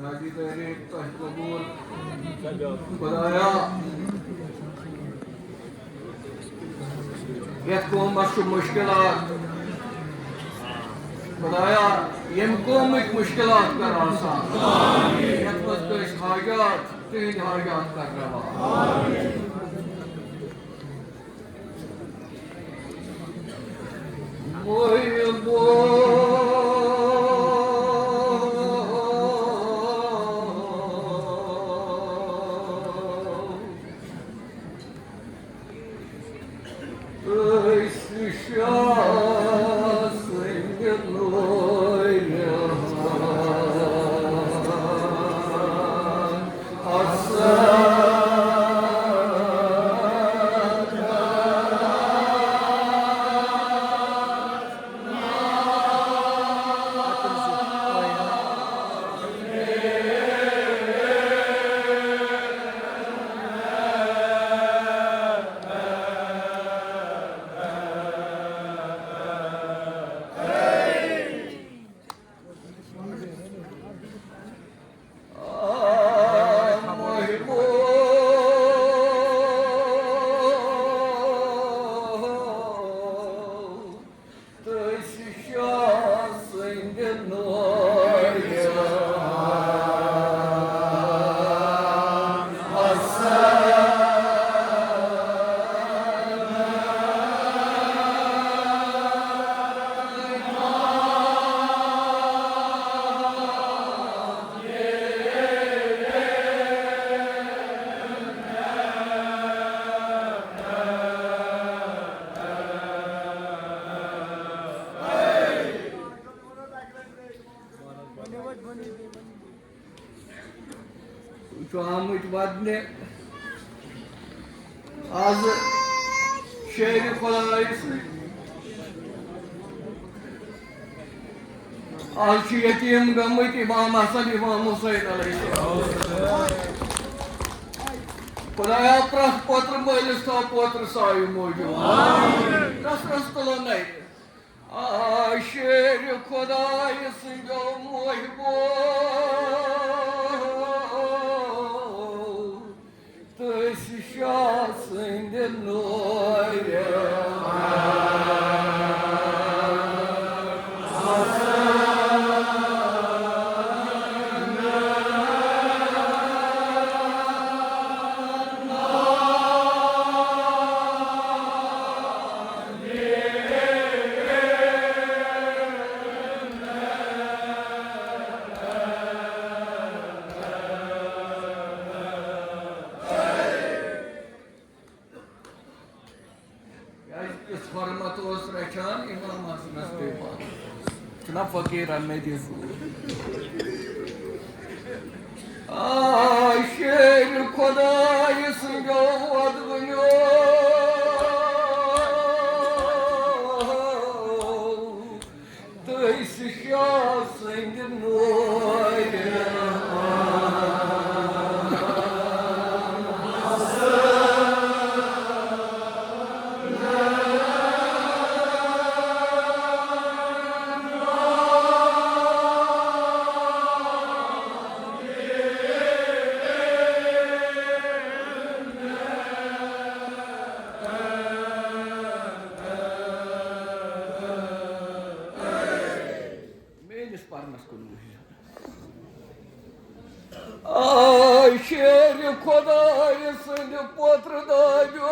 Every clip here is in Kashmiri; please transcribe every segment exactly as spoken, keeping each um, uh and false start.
حاجی تحریک تۄہہِ قبوٗل۔ خۄدایا، یَتھ قومَس چھُ مُشکِلات۔ خۄدایا، ییٚمہِ قومٕکۍ مُشکِلات کر آسان۔ یَتھ منٛز کٲنٛسہِ حاجات، تِہِنٛدۍ حاجات کر رَوا۔ چھُ آمٕتۍ ودنہِ آز شیرِ خۄدایہِ سۭتۍ۔ آز چھِ یتیٖم گٔمٕتۍ امام حسن، امام حسین علیہ السلام۔ خۄدایا، پرٛٮ۪تھ پوترٕ مٲلِس تھاو پوترٕ سایہِ موٗجوٗب۔ رس رس تُلو نَرِ۔ آ شیرِ خۄدایہِ سٕنٛدیو محبو، تہٕ أسۍ شاہ سٕنٛدِ نورِ۔ کیازِ یُس حرمت اوس رچھان امام حسنس پیٚیہِ پتھ۔ چھُنہ فقیٖرن مےٚ دِژ۔ آ شیرِ خۄدایہِ سٕنٛدیو وۄدوٕنیو، تہٕ أسۍ شاہ سٕنٛدِ نورِ۔ میٲنِس پرنس کُن وٕچھ۔ آے شیرِ خۄدایہِ سٕنٛدِ پوترٕ دٲبیو۔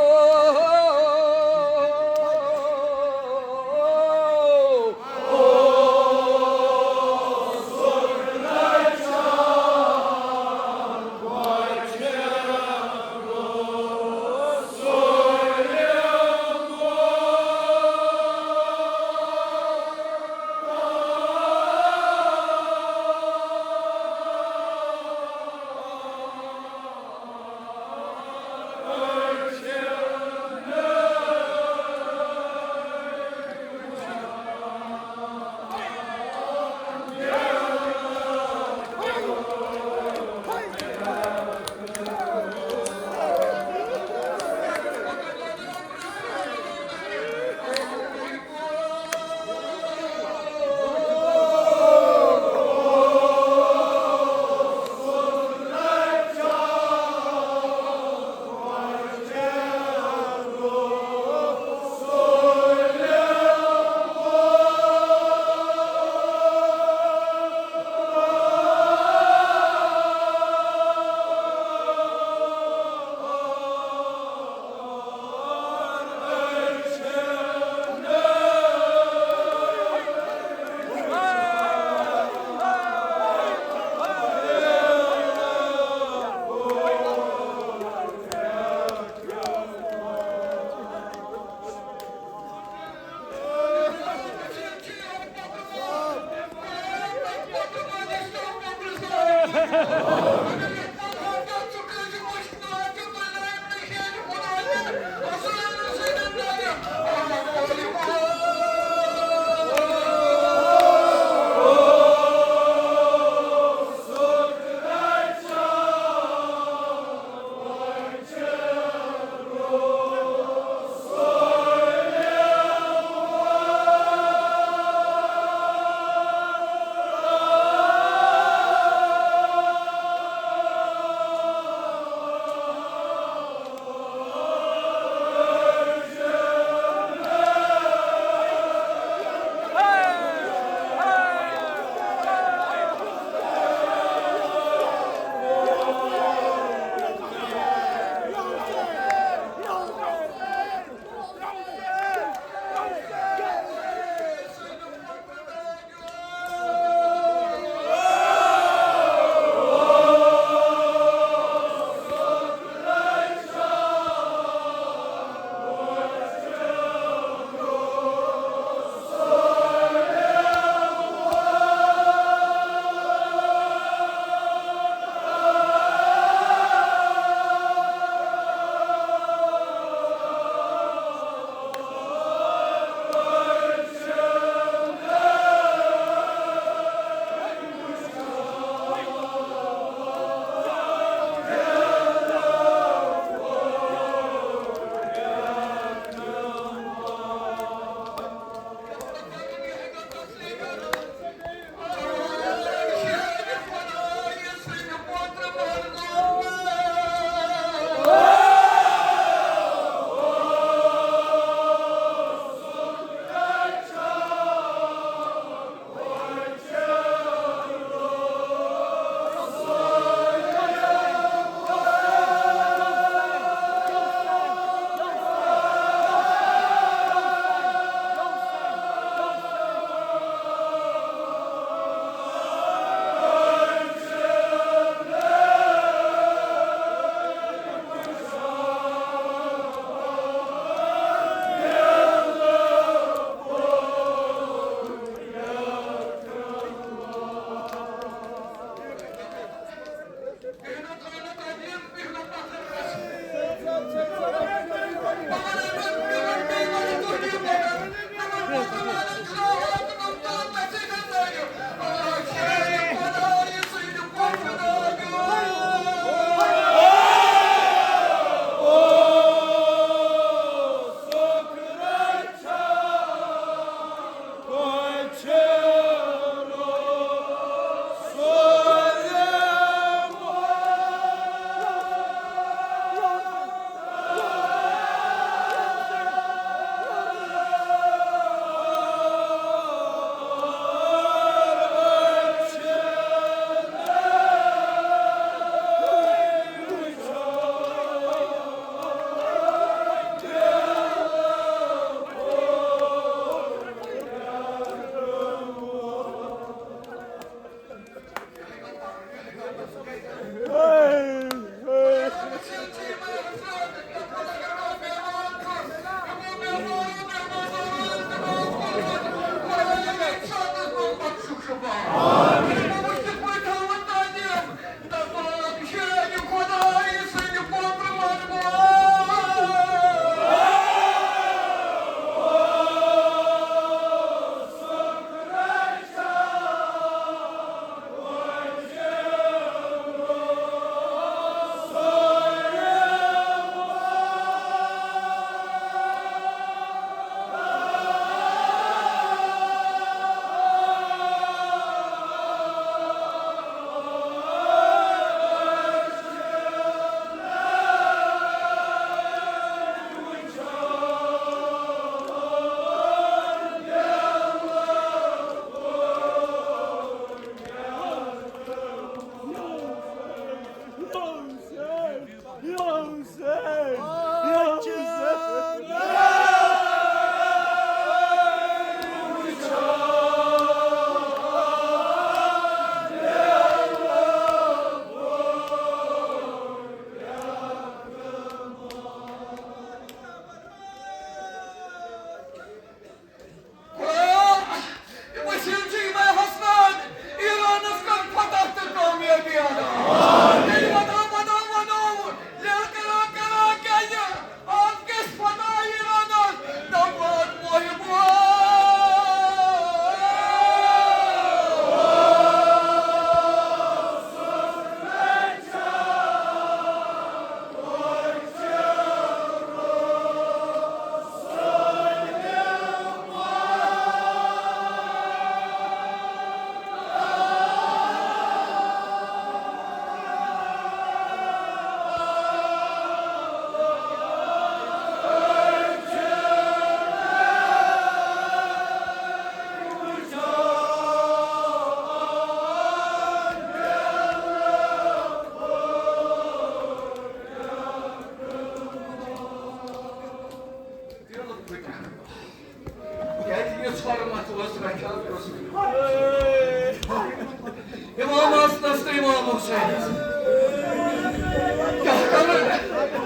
کیٛاہ کرو؟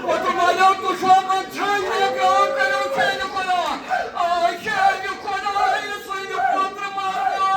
وۄتھ مالیو، تُہۍ چھِوا منٛدچھان؟ یہِ گام کریو چانہِ خۄدا۔ آ، چانہِ خۄدایہِ سٕنٛدِ پوترٕ مارنو۔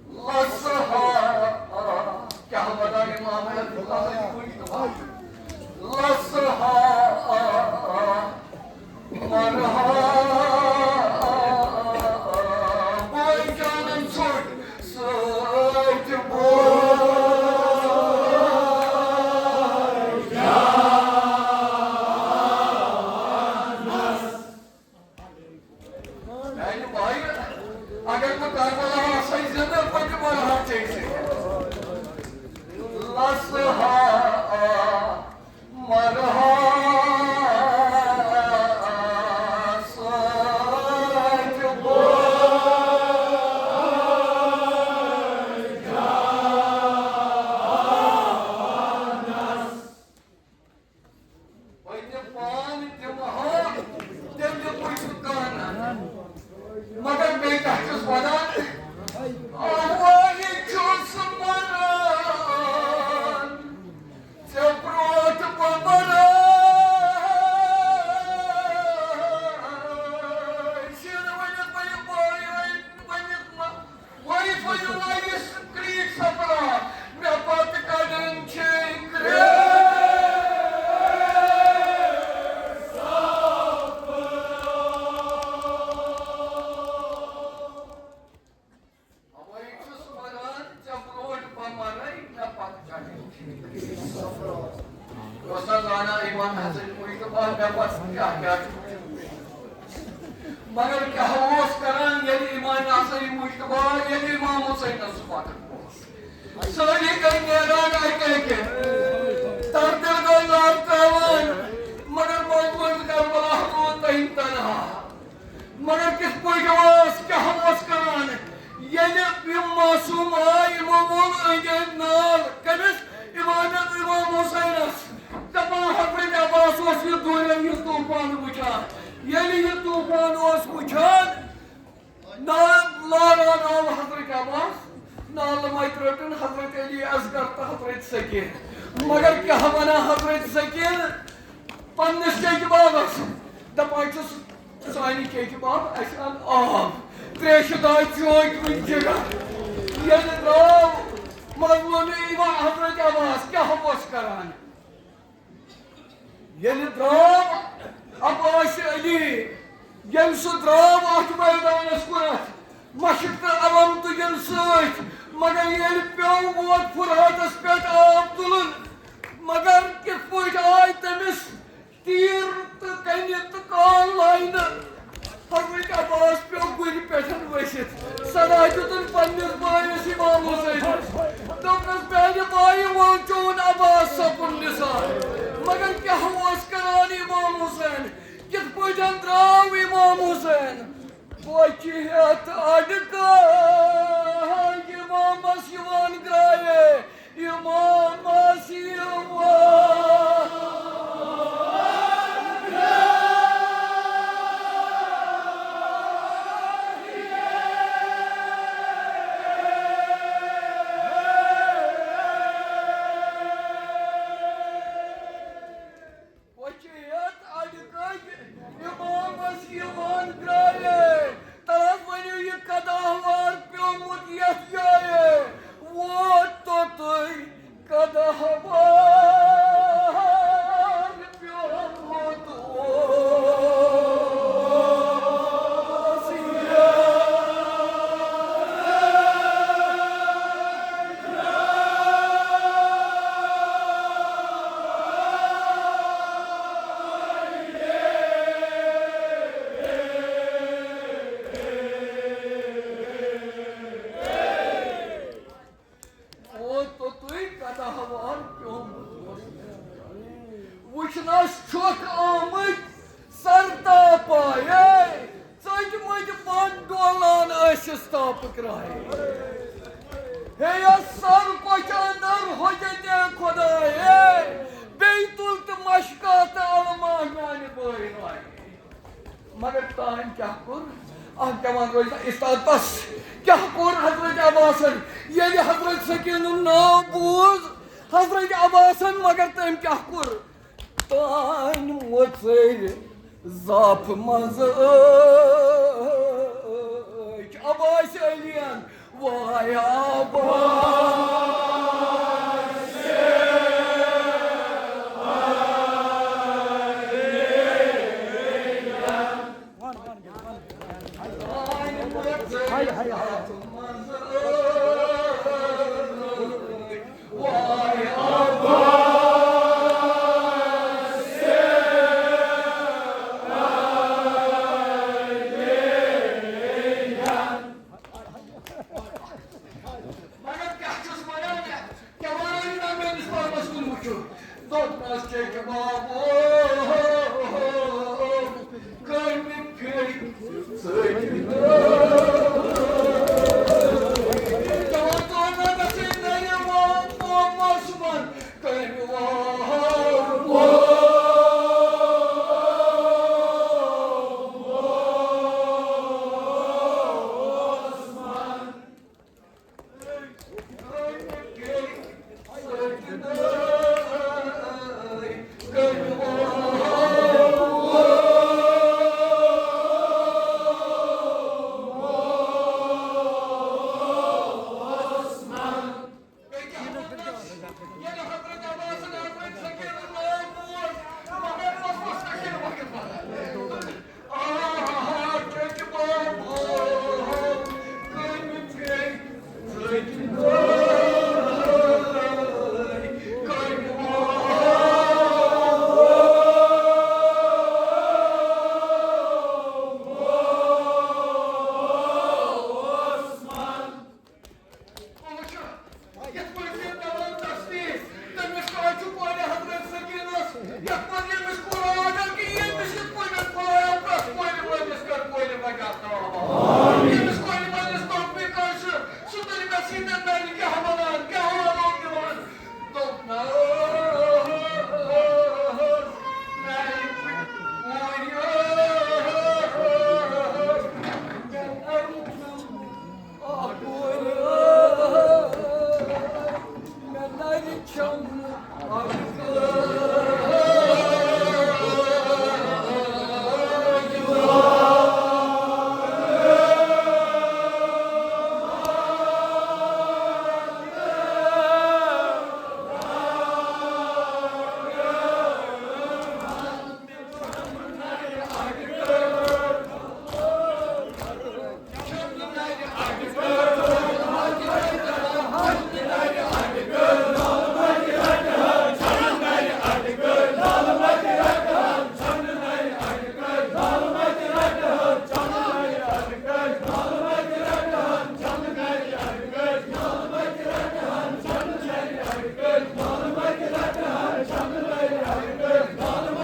لسہا، کیٛاہ وَنان اِمام؟ لسہا، مرہا، بٲے جانن ژوٚٹ سۭتۍ بوے۔ میانہِ بایہِ، اگر بہٕ کربلا آسہٕ ہا زندٕ، بہٕ تہِ مرٕ ہا ژےٚ سۭتۍ۔ لسہا، مرہا، سۭتۍ بوے۔ بہٕ تہِ پانہٕ دِمہٕ ہا تیٚلہِ پُشتہٕ کانہٕ۔ مگر بیٚیہِ کتھ چھُس ونان، آوارٕ چھُس مران، ژےٚ برونٛٹھ بہٕ مران۔ شیرٕ ؤنِتھ بہٕ یہِ بٲے ؤنِتھ ما وۄنۍ تھٲیِو وۄنۍ یہِ کرٛیٖکھ سپران، مےٚ پتہٕ کڑان چھے کرٛیٖکھ۔ وۄنۍ چھُس مران، ژےٚ برونٛٹھ بہٕ مرے، مےٚ پتہٕ کڑان چھے کرٛیٖکھ سپران۔ اوس نہ زانان اِمام حسن مُجتبیٰ مےٚ پتہٕ کیٛاہ کیٛاہ چھُ۔ مگر کیٛاہ اوس کران ییٚلہِ امام حسن مجتبیٰ، ییٚلہِ امام حسینس سُہ وقت اوس؟ سٲری گٔے نیران اکہِ اکہِ، تَرٕ تَرٕ گٔے لَب ترٛاوان، مگر موجود کربلا روٗد تٔمۍ تنہا۔ مگر کِتھ پٲٹھۍ اوس، کیٛاہ اوس کران؟ ییٚلہِ یِم معصوم آے، یِمو وول أنٛدۍ أنٛدۍ نال کٔمِس؟ امام، امام حسینس۔ دپان حضرت عباس اوس یہِ دوٗرٮ۪ن یہِ طوفان وٕچھان۔ ییٚلہِ یہِ طوفان اوس وٕچھان، نال لاران آو حضرت عباس، نالہٕ مَتہِ رٔٹٕن حضرت علی اصغر تہٕ حضرت سکین۔ مگر کیٛاہ وَنان حضرت سکین پننِس چیٚچہِ بابس؟ دپان چھُس، سانہِ چیٚچہِ باب، اَسہِ اَن آب، ترٛیشہِ داے چوکۍ وٕنہِ جِگر۔ ییٚلہِ درٛاو مظلوٗمِ امام حضرت عباس، کیٛاہ اوس کران؟ ییٚلہِ درٛاو عباس علی، ییٚلہِ سُہ درٛاو اَتھ مٲدانَس کُنَتھ، مشق تہٕ علم تُجن سۭتۍ، مگر ییٚلہِ پیوٚو ووت فراتَس پٮ۪ٹھ آب تُلُن، مگر کِتھ پٲٹھۍ آے تٔمِس تیٖر تہٕ کنہِ تہٕ کان لاینہٕ؟ حضرت عباس پیوٚو گُرِ پٮ۪ٹھ ؤسِتھ۔ صدا دیُتُن پننِس بٲیِس امام حسینس۔ دوٚپنَس، "میانہِ بایہِ، وۄنۍ چون عباس سپُن نثار۔" مگر کیٛاہ اوس کران امام حسین؟ کِتھ پٲٹھۍ درٛاو امام حسین؟ بۄچھِ ہٮ۪تھ اَڈٕ کٔنۍ امامس یِوان گرٛایے۔ امامس یِوان۔ وۄنۍ چھِ ہٮ۪تھ اَڈٕ کٔنۍ امامس یِوان گرٛایے۔ تَلہٕ حظ ؤنِو، یہِ قداوار پیوٚمُت یَتھ جایے۔ ووت نس چھُکھ آمٕتۍ سر تاپایے، ژٔٹۍ مٕتۍ بن ڈولان ٲسِس تاپہٕ کرٛاہے۔ ہے یس سر کۄچھ اندر ہوٚجہِ تے خۄدایے، بیٚیہِ تُل تہٕ مشکا تہٕ علما میانہِ بٲے رایے۔ مگر تام کیٛاہ کوٚر؟ اکھ جوان روزِ نہ استاد پس۔ کیٛاہ کوٚر حضرت عباسن؟ ییٚلہِ حضرت سکینُن ناو بوٗز، حضرت عباسن، مگر تٔمۍ کیٛاہ کوٚر؟ تانۍ وۄژٕرۍ زاپھ منٛز أچھ عباس علین، واے عباس۔ مگر کیٛاہ چھُس وَنان؟ کیٛاہ وَنان یہِ نہ میٲنِس پانَس کُن وٕچھُن؟ دوٚپمَس چیٚکہِ بابو، کامہِ پھِرِ ژٔٹۍ۔ جوان ژور نہ گژھِ نَرِ وَ-، وَ-، وَس منٛز۔ کامہِ وَ-، یِتھ پٲٹھۍ یہِ دِوان تشریٖف، تٔمِس کالہِ چھُ کورِ حضرت سکیٖنَس، یَتھ منٛز ییٚمِس کوٚر آرڈر کہِ ییٚمِس یِتھ پٲٹھۍ خۄدایا پرٛٮ۪تھ کورِ وٲلِس کر کورِ بچا تھاوان۔ ییٚمِس کورِ وٲلِس توٚگ نہٕ کٲنٛسہِ، سُہ تُلہِ مےٚ سیٖدھا نَرِ کیٛاہ وَنان، کیٛاہ وَنان دِوان۔ دوٚپ نہ، نَرِ کورِ، مےٚ نَرِ چھَم نہٕ اَکھ